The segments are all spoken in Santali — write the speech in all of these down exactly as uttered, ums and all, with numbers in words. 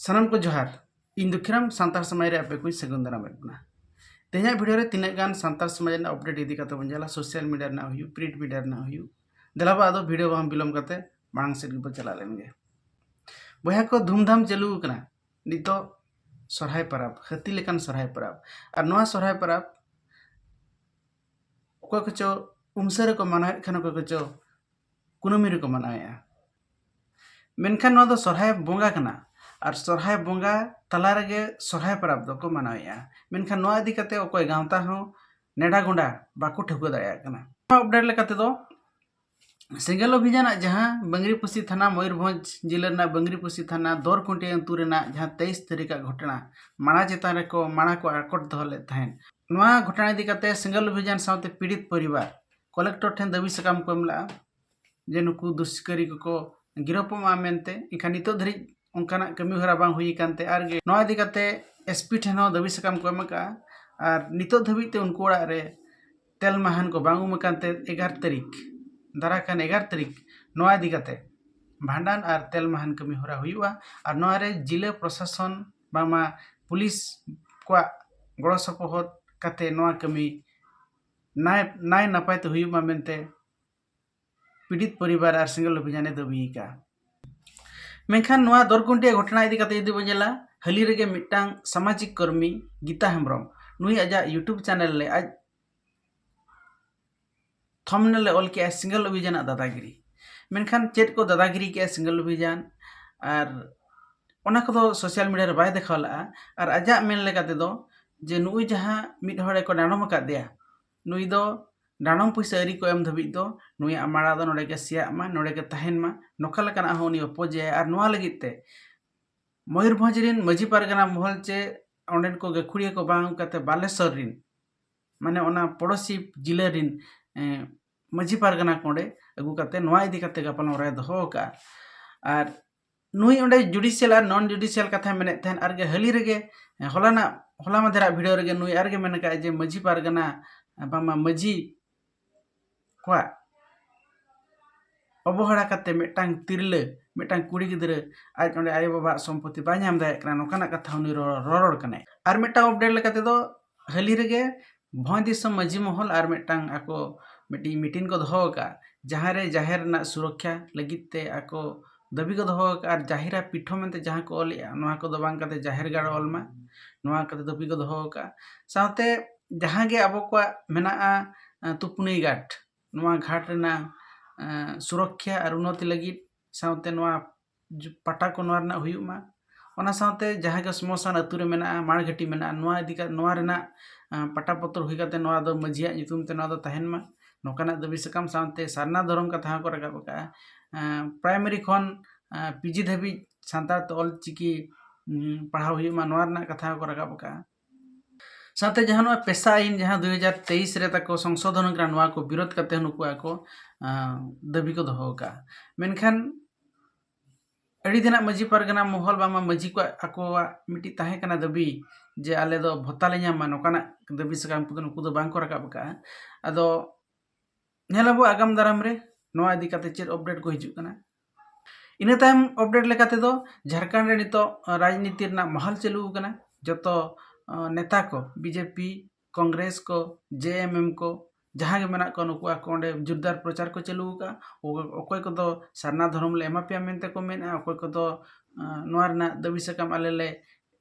ᱥᱟᱱᱟᱢ ᱠᱚ ᱡᱚᱦᱟᱨ᱾ ᱤᱧ ᱫᱩᱠᱷᱤᱨᱟᱢ ᱥᱟᱱᱛᱟᱲ ᱥᱚᱢᱟᱡᱽ ᱨᱮ ᱟᱯᱮ ᱠᱚᱧ ᱥᱟᱹᱜᱩᱱ ᱫᱟᱨᱟᱢᱮᱫ ᱵᱚᱱᱟ᱾ ᱛᱮᱦᱮᱧᱟᱜ ᱵᱷᱤᱰᱤᱭᱳ ᱨᱮ ᱛᱤᱱᱟᱹᱜ ᱜᱟᱱ ᱥᱟᱱᱛᱟᱲ ᱥᱚᱢᱟᱡᱽ ᱨᱮᱱᱟᱜ ᱟᱯᱰᱮᱴ ᱤᱫᱤ ᱠᱟᱛᱮ ᱵᱚᱱ ᱧᱮᱞᱟ, ᱥᱳᱥᱟᱞ ᱢᱤᱰᱤᱭᱟ ᱨᱮᱱᱟᱜ ᱦᱩᱭᱩᱜ, ᱯᱨᱤᱱᱴ ᱢᱤᱰᱤᱭᱟ ᱨᱮᱱᱟᱜ ᱦᱩᱭᱩᱜ᱾ ᱫᱮᱞᱟ ᱵᱚ ᱟᱫᱚ ᱵᱷᱤᱰᱤᱭᱳ ᱵᱟᱝ ᱵᱤᱞᱚᱢ ᱠᱟᱛᱮ ᱢᱟᱲᱟᱝ ᱥᱮᱫ ᱜᱮᱵᱚ ᱪᱟᱞᱟᱜ ᱞᱮᱱ ᱜᱮ᱾ ᱵᱚᱭᱦᱟ ᱠᱚ, ᱫᱷᱩᱢᱫᱷᱟᱢ ᱪᱟᱹᱞᱩ ᱟᱠᱟᱱᱟ ᱱᱤᱛᱚᱜ ᱥᱚᱨᱦᱟᱭ ᱯᱚᱨᱚᱵᱽ, ᱦᱟᱹᱛᱤ ᱞᱮᱠᱟᱱ ᱥᱚᱨᱦᱟᱭ ᱯᱚᱨᱚᱵᱽ᱾ ᱟᱨ ᱱᱚᱣᱟ ᱥᱚᱨᱦᱟᱭ ᱯᱚᱨᱚᱵᱽ ᱚᱠᱚᱭ ᱠᱚᱪᱚ ᱩᱢᱥᱟᱹ ᱨᱮᱠᱚ ᱢᱟᱱᱟᱣᱮᱫ ᱠᱷᱟᱱ, ᱚᱠᱚᱭ ᱠᱚᱪᱚ ᱠᱩᱱᱟᱹᱢᱤ ᱨᱮᱠᱚ ᱢᱟᱱᱟᱣᱮᱫᱼᱟ᱾ ᱢᱮᱱᱠᱷᱟᱱ ᱱᱚᱣᱟ ᱫᱚ ᱥᱚᱨᱦᱟᱭ ᱵᱚᱸᱜᱟ ᱠᱟᱱᱟ, ᱟᱨ ᱥᱚᱨᱦᱟᱭ ᱵᱚᱸᱜᱟ ᱛᱟᱞᱟ ᱨᱮᱜᱮ ᱥᱚᱨᱦᱟᱭ ᱯᱚᱨᱚᱵᱽ ᱫᱚᱠᱚ ᱢᱟᱱᱟᱣᱮᱫᱼᱟ᱾ ᱢᱮᱱᱠᱷᱟᱱ ᱱᱚᱣᱟ ᱤᱫᱤ ᱠᱟᱛᱮ ᱚᱠᱚᱭ ᱜᱟᱶᱛᱟ ᱦᱚᱸ ᱱᱮᱰᱟ ᱜᱚᱸᱰᱟ ᱵᱟᱠᱚ ᱴᱷᱟᱹᱣᱠᱟᱹ ᱫᱟᱲᱮᱭᱟᱜ ᱠᱟᱱᱟ᱾ ᱱᱚᱣᱟ ᱟᱯᱰᱮᱴ ᱞᱮᱠᱟ ᱛᱮᱫᱚ, ᱥᱮᱸᱜᱮᱞ ᱚᱵᱷᱤᱡᱟᱱᱟᱜ ᱡᱟᱦᱟᱸ ᱵᱟᱝᱨᱤᱯᱚᱥᱤ ᱛᱷᱟᱱᱟ, ᱢᱚᱭᱩᱨᱵᱷᱚᱸᱡᱽ ᱡᱤᱞᱟᱹ ᱨᱮᱱᱟᱜ ᱵᱟᱝᱨᱤᱯᱚᱥᱤ ᱛᱷᱟᱱᱟ ᱫᱚᱨᱠᱩᱱᱴᱤ ᱟᱹᱛᱩ ᱨᱮᱱᱟᱜ ᱡᱟᱦᱟᱸ ᱛᱮᱭᱤᱥ ᱛᱟᱹᱨᱤᱠᱷᱟᱜ ᱜᱷᱚᱴᱚᱱᱟ, ᱢᱟᱲᱟ ᱪᱮᱛᱟᱱ ᱨᱮᱠᱚ, ᱢᱟᱲᱟ ᱠᱚ ᱟᱠᱚᱴ ᱫᱚᱦᱚ ᱞᱮᱫ ᱛᱟᱦᱮᱸᱫ, ᱱᱚᱣᱟ ᱜᱷᱚᱴᱚᱱᱟ ᱤᱫᱤ ᱠᱟᱛᱮ ᱥᱮᱸᱜᱮᱞ ᱚᱵᱷᱤᱡᱟᱱ ᱥᱟᱶᱛᱮ ᱯᱤᱲᱤᱛ ᱯᱚᱨᱤᱵᱟᱨ ᱠᱚᱞᱮᱠᱴᱚᱨ ᱴᱷᱮᱱ ᱫᱟᱹᱵᱤ ᱥᱟᱠᱟᱢ ᱠᱚ ᱮᱢ ᱞᱮᱫᱼᱟ ᱡᱮ ᱱᱩᱠᱩ ᱫᱩᱥᱠᱟᱹᱨᱤ ᱠᱚᱠᱚ ᱜᱤᱨᱟᱹᱯᱚᱜ ᱢᱟ ᱢᱮᱱᱛᱮ᱾ ᱮᱱᱠᱷᱟᱱ ᱱᱤᱛᱚᱜ ᱫᱷᱟᱹᱨᱤᱡ ᱚᱱᱠᱟᱱᱟᱜ ᱠᱟᱹᱢᱤ ᱦᱚᱨᱟ ᱵᱟᱝ ᱦᱩᱭ ᱟᱠᱟᱱ ᱛᱮ, ᱟᱨ ᱜᱮ ᱱᱚᱣᱟ ᱤᱫᱤ ᱠᱟᱛᱮ ᱮᱥᱯᱤ ᱴᱷᱮᱱ ᱦᱚᱸ ᱫᱟᱹᱵᱤ ᱥᱟᱠᱟᱢ ᱠᱚ ᱮᱢ ᱟᱠᱟᱫᱼᱟ᱾ ᱟᱨ ᱱᱤᱛᱚᱜ ᱫᱷᱟᱹᱵᱤᱡ ᱛᱮ ᱩᱱᱠᱩ ᱚᱲᱟᱜ ᱨᱮ ᱛᱮᱞ ᱢᱟᱦᱟᱱ ᱠᱚ ᱵᱟᱝ ᱩᱢ ᱟᱠᱟᱱ ᱛᱮ ᱮᱜᱟᱨ ᱛᱟᱹᱨᱤᱠᱷ, ᱫᱟᱨᱟᱭ ᱠᱟᱱ ᱮᱜᱟᱨ ᱛᱟᱹᱨᱤᱠᱷ ᱱᱚᱣᱟ ᱤᱫᱤ ᱠᱟᱛᱮ ᱵᱷᱟᱸᱰᱟᱱ ᱟᱨ ᱛᱮᱞ ᱢᱟᱦᱟᱱ ᱠᱟᱹᱢᱤ ᱦᱚᱨᱟ ᱦᱩᱭᱩᱜᱼᱟ᱾ ᱟᱨ ᱱᱚᱣᱟ ᱨᱮ ᱡᱤᱞᱟᱹ ᱯᱨᱚᱥᱟᱥᱚᱱ ᱵᱟᱝᱢᱟ ᱯᱩᱞᱤᱥ ᱠᱚᱣᱟᱜ ᱜᱚᱲᱚ ᱥᱚᱯᱚᱦᱚᱫ ᱠᱟᱛᱮ ᱱᱚᱣᱟ ᱠᱟᱹᱢᱤ ᱱᱟᱭ, ᱱᱟᱭ ᱱᱟᱯᱟᱭ ᱛᱮ ᱦᱩᱭᱩᱜ ᱢᱟ ᱢᱮᱱᱛᱮ ᱯᱤᱲᱤᱛ ᱯᱚᱨᱤᱵᱟᱨ ᱟᱨ ᱥᱮᱸᱜᱮᱞ ᱚᱵᱷᱤᱡᱟᱱᱮ ᱫᱟᱹᱵᱤ ᱟᱠᱟᱫᱼᱟ᱾ ᱢᱮᱱᱠᱷᱟᱱ ᱱᱚᱣᱟ ᱫᱚᱨᱠᱩᱱᱴᱤᱭᱟ ᱜᱷᱚᱴᱚᱱᱟ ᱤᱫᱤ ᱠᱟᱛᱮ ᱡᱩᱫᱤ ᱵᱚᱱ ᱧᱮᱞᱟ, ᱦᱟᱹᱞᱤ ᱨᱮᱜᱮ ᱢᱤᱫᱴᱟᱝ ᱥᱟᱢᱟᱡᱤᱠ ᱠᱚᱨᱢᱤ ᱜᱤᱛᱟ ᱦᱮᱢᱵᱨᱚᱢ, ᱱᱩᱭ ᱟᱡᱟᱜ YouTube ᱪᱮᱱᱮᱞ ᱨᱮ ᱟᱡ ᱛᱷᱚᱢᱵᱱᱮᱞ ᱮ ᱚᱞ ᱠᱮᱜᱼᱟ ᱥᱮᱸᱜᱮᱞ ᱚᱵᱷᱤᱡᱟᱱᱟᱜ ᱫᱟᱫᱟᱜᱤᱨᱤ᱾ ᱢᱮᱱᱠᱷᱟᱱ ᱪᱮᱫ ᱠᱚ ᱫᱟᱫᱟᱜᱤᱨᱤ ᱠᱮᱜᱼᱟ ᱥᱮᱸᱜᱮᱞ ᱚᱵᱷᱤᱡᱟᱱ, ᱟᱨ ᱚᱱᱟ ᱠᱚᱫᱚ ᱥᱳᱥᱟᱞ ᱢᱤᱰᱤᱭᱟ ᱨᱮ ᱵᱟᱭ ᱫᱮᱠᱷᱟᱣ ᱞᱮᱜᱼᱟ᱾ ᱟᱨ ᱟᱡᱟᱜ ᱢᱮᱱ ᱞᱮᱠᱟ ᱛᱮᱫᱚ ᱡᱮ ᱱᱩᱜᱼᱩᱭ ᱡᱟᱦᱟᱸ ᱢᱤᱫ ᱦᱚᱲᱮ ᱠᱚ ᱰᱟᱸᱰᱚᱢ ᱟᱠᱟᱫᱮᱭᱟ, ᱱᱩᱭ ᱫᱚ ᱰᱟᱸᱰᱚᱢ ᱯᱩᱭᱥᱟᱹ ᱟᱹᱣᱨᱤ ᱠᱚ ᱮᱢ ᱫᱷᱟᱹᱵᱤᱡ ᱫᱚ ᱱᱩᱭᱟᱜ ᱢᱟᱲᱟ ᱫᱚ ᱱᱚᱰᱮ ᱜᱮ ᱥᱮᱭᱟᱜ ᱢᱟ, ᱱᱚᱰᱮ ᱜᱮ ᱛᱟᱦᱮᱱ ᱢᱟ, ᱱᱚᱝᱠᱟ ᱞᱮᱠᱟᱱᱟᱜ ᱦᱚᱸ ᱩᱱᱤ ᱚᱯᱚᱡᱮᱭᱟᱭ᱾ ᱟᱨ ᱱᱚᱣᱟ ᱞᱟᱹᱜᱤᱫ ᱛᱮ ᱢᱚᱭᱩᱨᱵᱷᱚᱸᱡᱽ ᱨᱮᱱ ᱢᱟᱹᱡᱷᱤ ᱯᱟᱨᱜᱟᱱᱟ ᱢᱚᱦᱚᱞ ᱪᱮ ᱚᱸᱰᱮᱱ ᱠᱚ ᱜᱟᱹᱠᱷᱩᱲᱤᱭᱟᱹ ᱠᱚ ᱵᱟᱝ ᱟᱹᱜᱩ ᱠᱟᱛᱮ ᱵᱟᱞᱮᱥᱚᱨ ᱨᱮᱱ, ᱢᱟᱱᱮ ᱚᱱᱟ ᱯᱚᱲᱚᱥᱤ ᱡᱤᱞᱟᱹ ᱨᱮᱱ, ᱮᱸ, ᱢᱟᱹᱡᱷᱤ ᱯᱟᱨᱜᱟᱱᱟ ᱠᱚ ᱚᱸᱰᱮ ᱟᱹᱜᱩ ᱠᱟᱛᱮ ᱱᱚᱣᱟ ᱤᱫᱤ ᱠᱟᱛᱮ ᱜᱟᱯᱟᱞᱢᱟᱨᱟᱣ ᱮ ᱫᱚᱦᱚ ᱟᱠᱟᱫᱼᱟ᱾ ᱟᱨ ᱱᱩᱭ ᱚᱸᱰᱮ ᱡᱩᱰᱤᱥᱤᱭᱟᱞ ᱟᱨ ᱱᱚᱱ ᱡᱩᱰᱤᱥᱤᱭᱟᱞ ᱠᱟᱛᱷᱟᱭ ᱢᱮᱱᱮᱫ ᱛᱟᱦᱮᱸᱫ᱾ ᱟᱨ ᱜᱮ ᱦᱟᱹᱞᱤ ᱨᱮᱜᱮ, ᱦᱚᱞᱟᱱᱟᱜ, ᱦᱚᱞᱟ ᱢᱟᱫᱷᱮᱨᱟᱜ ᱵᱷᱤᱰᱤᱭᱳ ᱨᱮᱜᱮ ᱱᱩᱭ ᱟᱨ ᱜᱮ ᱢᱮᱱ ᱟᱠᱟᱫᱼᱟᱭ ᱡᱮ ᱢᱟᱹᱡᱷᱤ ᱯᱟᱨᱜᱟᱱᱟ, ᱵᱟᱝᱢᱟ ᱢᱟᱹᱡᱷᱤ ᱠᱚᱣᱟᱜ ᱚᱵᱚᱦᱮᱲᱟ ᱠᱟᱛᱮ ᱢᱤᱫᱴᱟᱝ ᱛᱤᱨᱞᱟᱹ ᱢᱤᱫᱴᱟᱝ ᱠᱩᱲᱤ ᱜᱤᱫᱽᱨᱟᱹ ᱟᱡ ᱚᱸᱰᱮ ᱟᱭᱳᱼᱵᱟᱵᱟᱣᱟᱜ ᱥᱚᱢᱯᱚᱛᱤ ᱵᱟᱭ ᱧᱟᱢ ᱫᱟᱲᱮᱭᱟᱜ ᱠᱟᱱᱟ, ᱱᱚᱝᱠᱟᱱᱟᱜ ᱠᱟᱛᱷᱟ ᱩᱱᱤ ᱨᱚᱲ ᱨᱚᱨᱚᱲ ᱠᱟᱱᱟᱭ᱾ ᱟᱨ ᱢᱤᱫᱴᱟᱝ ᱟᱯᱰᱮᱴ ᱞᱮᱠᱟ ᱛᱮᱫᱚ ᱦᱟᱹᱞᱤ ᱨᱮᱜᱮ ᱵᱷᱚᱸᱡᱽ ᱫᱤᱥᱚᱢ ᱢᱟᱹᱡᱷᱤ ᱢᱚᱦᱚᱞ ᱟᱨ ᱢᱤᱫᱴᱟᱝ ᱟᱠᱚ ᱢᱤᱫᱴᱤᱡ ᱢᱤᱴᱤᱝ ᱠᱚ ᱫᱚᱦᱚ ᱟᱠᱟᱫᱼᱟ, ᱡᱟᱦᱟᱸ ᱨᱮ ᱡᱟᱦᱮᱨ ᱨᱮᱱᱟᱜ ᱥᱩᱨᱚᱠᱠᱷᱟ ᱞᱟᱹᱜᱤᱫ ᱛᱮ ᱟᱠᱚ ᱫᱟᱹᱵᱤ ᱠᱚ ᱫᱚᱦᱚ ᱟᱠᱟᱫᱼᱟ᱾ ᱟᱨ ᱡᱟᱦᱮᱨᱟ ᱯᱤᱴᱷᱚ ᱢᱮᱱᱛᱮ ᱡᱟᱦᱟᱸ ᱠᱚ ᱚᱞᱮᱜᱼᱟ, ᱱᱚᱣᱟ ᱠᱚᱫᱚ ᱵᱟᱝ ᱠᱟᱛᱮ ᱡᱟᱦᱮᱨ ᱜᱟᱲ ᱚᱞ ᱢᱟ, ᱱᱚᱣᱟ ᱠᱟᱛᱮ ᱫᱟᱹᱵᱤ ᱠᱚ ᱫᱚᱦᱚ ᱟᱠᱟᱫᱼᱟ᱾ ᱥᱟᱶᱛᱮ ᱡᱟᱦᱟᱸ ᱜᱮ ᱟᱵᱚ ᱠᱚᱣᱟᱜ ᱢᱮᱱᱟᱜᱼᱟ, ᱟᱸ, ᱛᱩᱯᱱᱤ ᱜᱷᱟᱴ, ᱱᱚᱣᱟ ᱜᱷᱟᱴ ᱨᱮᱱᱟᱜ, ᱟᱸ, ᱥᱩᱨᱚᱠᱠᱷᱟ ᱟᱨ ᱩᱱᱱᱚᱛᱤ ᱞᱟᱹᱜᱤᱫ, ᱥᱟᱶᱛᱮ ᱱᱚᱣᱟ ᱡᱩ-, ᱯᱟᱴᱟ ᱠᱚ ᱱᱚᱣᱟ ᱨᱮᱱᱟᱜ ᱦᱩᱭᱩᱜ ᱢᱟ᱾ ᱚᱱᱟ ᱥᱟᱶᱛᱮ ᱡᱟᱦᱟᱸ ᱜᱮ ᱥᱢᱚᱥᱟᱱ ᱟᱹᱛᱩ ᱨᱮ ᱢᱮᱱᱟᱜᱼᱟ, ᱢᱟᱲᱜᱷᱟᱹᱴᱤ ᱢᱮᱱᱟᱜᱼᱟ, ᱱᱚᱣᱟ ᱤᱫᱤ ᱠᱟ-, ᱱᱚᱣᱟ ᱨᱮᱱᱟᱜ, ᱟᱸ, ᱯᱟᱴᱟ ᱯᱚᱛᱨᱚ ᱦᱩᱭ ᱠᱟᱛᱮ ᱱᱚᱣᱟ ᱫᱚ ᱢᱟᱹᱡᱷᱤᱭᱟᱜ ᱧᱩᱛᱩᱢ ᱛᱮ ᱱᱚᱣᱟ ᱫᱚ ᱛᱟᱦᱮᱱ ᱢᱟ, ᱱᱚᱝᱠᱟᱱᱟᱜ ᱫᱟᱹᱵᱤ ᱥᱟᱠᱟᱢ ᱥᱟᱶᱛᱮ ᱥᱟᱨᱱᱟ ᱫᱷᱚᱨᱚᱢ ᱠᱟᱛᱷᱟ ᱦᱚᱸᱠᱚ ᱨᱟᱠᱟᱵ ᱟᱠᱟᱫᱼᱟ᱾ ᱟᱸ, ᱯᱨᱟᱭᱢᱟᱨᱤ ᱠᱷᱚᱱ, ᱟᱸ, ᱯᱤᱡᱤ ᱫᱷᱟᱹᱵᱤᱡ ᱥᱟᱱᱛᱟᱲ ᱛᱮ ᱚᱞ ᱪᱤᱠᱤ, ᱩᱸ, ᱯᱟᱲᱦᱟᱣ ᱦᱩᱭᱩᱜ ᱢᱟ, ᱱᱚᱣᱟ ᱨᱮᱱᱟᱜ ᱠᱟᱛᱷᱟ ᱦᱚᱸᱠᱚ ᱨᱟᱠᱟᱵ ᱟᱠᱟᱫᱼᱟ᱾ ᱥᱟᱶᱛᱮ ᱡᱟᱦᱟᱸ ᱱᱚᱣᱟ ᱯᱮᱥᱟ ᱟᱭᱤᱱ ᱡᱟᱦᱟᱸ ᱫᱩ ᱦᱟᱡᱟᱨ ᱛᱮᱭᱤᱥ ᱨᱮ ᱛᱟᱠᱚ ᱥᱚᱝᱥᱳᱫᱷᱚᱱ ᱠᱟᱱᱟ, ᱱᱚᱣᱟ ᱠᱚ ᱵᱤᱨᱳᱫᱷ ᱠᱟᱛᱮ ᱱᱩᱠᱩ ᱟᱠᱚ, ᱟᱸ, ᱫᱟᱹᱵᱤ ᱠᱚ ᱫᱚᱦᱚ ᱟᱠᱟᱫᱼᱟ᱾ ᱢᱮᱱᱠᱷᱟᱱ ᱟᱹᱰᱤ ᱫᱤᱱᱟᱜ ᱢᱟᱹᱡᱷᱤ ᱯᱟᱨᱜᱟᱱᱟ ᱢᱚᱦᱚᱞ ᱵᱟᱝᱢᱟ ᱢᱟᱹᱡᱷᱤ ᱠᱚᱣᱟᱜ ᱟᱠᱚᱣᱟᱜ ᱢᱤᱫᱴᱤᱡ ᱛᱟᱦᱮᱸ ᱠᱟᱱᱟ ᱫᱟᱹᱵᱤ ᱡᱮ ᱟᱞᱮ ᱫᱚ ᱵᱷᱚᱛᱟ ᱞᱮ ᱧᱟᱢ ᱢᱟ, ᱱᱚᱝᱠᱟᱱᱟᱜ ᱫᱟᱹᱵᱤ ᱥᱟᱠᱟᱢ ᱠᱚᱫᱚ ᱱᱩᱠᱩ ᱫᱚ ᱵᱟᱝ ᱠᱚ ᱨᱟᱠᱟᱵ ᱟᱠᱟᱫᱼᱟ᱾ ᱟᱫᱚ ᱧᱮᱞ ᱟᱵᱚ ᱟᱜᱟᱢ ᱫᱟᱨᱟᱢ ᱨᱮ ᱱᱚᱣᱟ ᱤᱫᱤ ᱠᱟᱛᱮ ᱪᱮᱫ ᱟᱯᱰᱮᱴ ᱠᱚ ᱦᱤᱡᱩᱜ ᱠᱟᱱᱟ᱾ ᱤᱱᱟᱹ ᱛᱟᱭᱚᱢ ᱟᱯᱰᱮᱴ ᱞᱮᱠᱟ ᱛᱮᱫᱚ ᱡᱷᱟᱲᱠᱷᱚᱸᱰ ᱨᱮ ᱱᱤᱛᱚᱜ ᱨᱟᱡᱽᱱᱤᱛᱤ ᱨᱮᱱᱟᱜ ᱢᱟᱦᱚᱞ ᱪᱟᱹᱞᱩ ᱟᱠᱟᱱᱟ᱾ ᱡᱚᱛᱚ, ᱟᱸ, ᱱᱮᱛᱟ ᱠᱚ, ᱵᱤᱡᱮᱯᱤ, ᱠᱚᱝᱜᱨᱮᱥ ᱠᱚ, ᱡᱮᱮᱢᱮᱢ ᱠᱚ, ᱡᱟᱦᱟᱸ ᱜᱮ ᱢᱮᱱᱟᱜ ᱠᱚᱣᱟ, ᱱᱩᱠᱩ ᱟᱠᱚ ᱚᱸᱰᱮ ᱡᱳᱨᱫᱟᱨ ᱯᱨᱚᱪᱟᱨ ᱠᱚ ᱪᱟᱹᱞᱩ ᱟᱠᱟᱫᱼᱟ᱾ ᱚ-, ᱚᱠᱚᱭ ᱠᱚᱫᱚ ᱥᱟᱨᱱᱟ ᱫᱷᱚᱨᱚᱢ ᱞᱮ ᱮᱢᱟ ᱯᱮᱭᱟ ᱢᱮᱱᱛᱮ ᱠᱚ ᱢᱮᱱᱮᱫᱼᱟ, ᱚᱠᱚᱭ ᱠᱚᱫᱚ, ᱟᱸ, ᱱᱚᱣᱟ ᱨᱮᱱᱟᱜ ᱫᱟᱹᱵᱤ ᱥᱟᱠᱟᱢ ᱟᱞᱮ ᱞᱮ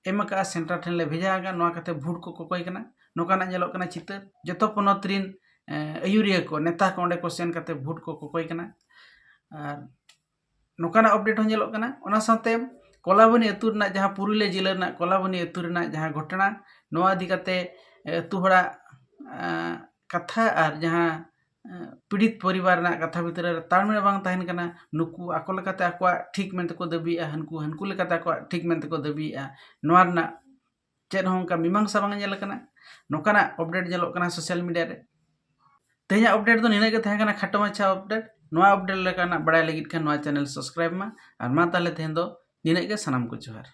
ᱮᱢ ᱟᱠᱟᱫᱼᱟ, ᱥᱮᱱᱴᱟᱨ ᱴᱷᱮᱱ ᱞᱮ ᱵᱷᱮᱡᱟ ᱟᱠᱟᱫᱼᱟ, ᱱᱚᱣᱟ ᱠᱟᱛᱮ ᱵᱷᱳᱴ ᱠᱚ ᱠᱚᱠᱚᱭ ᱠᱟᱱᱟ᱾ ᱱᱚᱝᱠᱟᱱᱟᱜ ᱧᱮᱞᱚᱜ ᱠᱟᱱᱟ ᱪᱤᱛᱟᱹᱨ᱾ ᱡᱚᱛᱚ ᱯᱚᱱᱚᱛ ᱨᱤᱱ, ᱮᱸ, ᱟᱹᱭᱩᱨᱤᱭᱟᱹ ᱠᱚ, ᱱᱮᱛᱟ ᱠᱚ ᱚᱸᱰᱮ ᱠᱚ ᱥᱮᱱ ᱠᱟᱛᱮ ᱵᱷᱳᱴ ᱠᱚ ᱠᱚᱠᱚᱭ ᱠᱟᱱᱟ᱾ ᱟᱨ ᱱᱚᱝᱠᱟᱱᱟᱜ ᱟᱯᱰᱮᱴ ᱦᱚᱸ ᱧᱮᱞᱚᱜ ᱠᱟᱱᱟ᱾ ᱚᱱᱟ ᱥᱟᱶᱛᱮ ᱠᱚᱞᱟᱵᱚᱱᱤ ᱟᱹᱛᱩ ᱨᱮᱱᱟᱜ ᱡᱟᱦᱟᱸ ᱯᱩᱨᱩᱞᱤᱭᱟᱹ ᱡᱤᱞᱟᱹ ᱨᱮᱱᱟᱜ ᱠᱚᱞᱟᱵᱚᱱᱤ ᱟᱹᱛᱩ ᱨᱮᱱᱟᱜ ᱡᱟᱦᱟᱸ ᱜᱷᱚᱴᱚᱱᱟ, ᱱᱚᱣᱟ ᱤᱫᱤ ᱠᱟᱛᱮ, ᱮ, ᱟᱹᱛᱩ ᱦᱚᱲᱟᱜ, ᱮ, ᱠᱟᱛᱷᱟ ᱟᱨ ᱡᱟᱦᱟᱸ, ᱮ, ᱯᱤᱲᱤᱛ ᱯᱚᱨᱤᱵᱟᱨ ᱨᱮᱱᱟᱜ ᱠᱟᱛᱷᱟ ᱵᱷᱤᱛᱨᱤ ᱨᱮ ᱛᱟᱲᱢᱮᱲ ᱵᱟᱝ ᱛᱟᱦᱮᱱ ᱠᱟᱱᱟ᱾ ᱱᱩᱠᱩ ᱟᱠᱚ ᱞᱮᱠᱟᱛᱮ ᱟᱠᱚᱣᱟᱜ ᱴᱷᱤᱠ ᱢᱮᱱᱛᱮ ᱠᱚ ᱫᱟᱹᱵᱤᱭᱮᱫᱼᱟ, ᱦᱟᱹᱱᱠᱩ ᱦᱟᱹᱱᱠᱩ ᱞᱮᱠᱟᱛᱮ ᱟᱠᱚᱣᱟᱜ ᱴᱷᱤᱠ ᱢᱮᱱᱛᱮ ᱠᱚ ᱫᱟᱹᱵᱤᱭᱮᱫᱼᱟ᱾ ᱱᱚᱣᱟ ᱨᱮᱱᱟᱜ ᱪᱮᱫ ᱦᱚᱸ ᱚᱱᱠᱟ ᱢᱤᱢᱟᱝᱥᱟ ᱵᱟᱝ ᱧᱮᱞ ᱟᱠᱟᱱᱟ᱾ ᱱᱚᱝᱠᱟᱱᱟᱜ ᱟᱯᱰᱮᱴ ᱧᱮᱞᱚᱜ ᱠᱟᱱᱟ ᱥᱳᱥᱟᱞ ᱢᱤᱰᱤᱭᱟ ᱨᱮ᱾ ᱛᱮᱦᱮᱧᱟᱜ ᱟᱯᱰᱮᱴ ᱫᱚ ᱱᱤᱱᱟᱹᱜ ᱜᱮ ᱛᱟᱦᱮᱸ ᱠᱟᱱᱟ, ᱠᱷᱟᱴᱚ ᱢᱟᱪᱷᱟ ᱟᱯᱰᱮᱴ᱾ ᱱᱚᱣᱟ ᱟᱯᱰᱮᱴ ᱞᱮᱠᱟᱱᱟᱜ ᱵᱟᱲᱟᱭ ᱞᱟᱹᱜᱤᱫ ᱠᱷᱟᱱ ᱱᱚᱣᱟ ᱪᱮᱱᱮᱞ ᱥᱟᱵᱥᱠᱨᱟᱭᱤᱵ ᱢᱟ᱾ ᱟᱨ ᱢᱟ ᱛᱟᱦᱚᱞᱮ ᱛᱮᱦᱮᱧ ᱫᱚ ᱱᱤᱱᱟᱹᱜ ᱜᱮ, ᱥᱟᱱᱟᱢ ᱠᱚ ᱡᱚᱦᱟᱨ᱾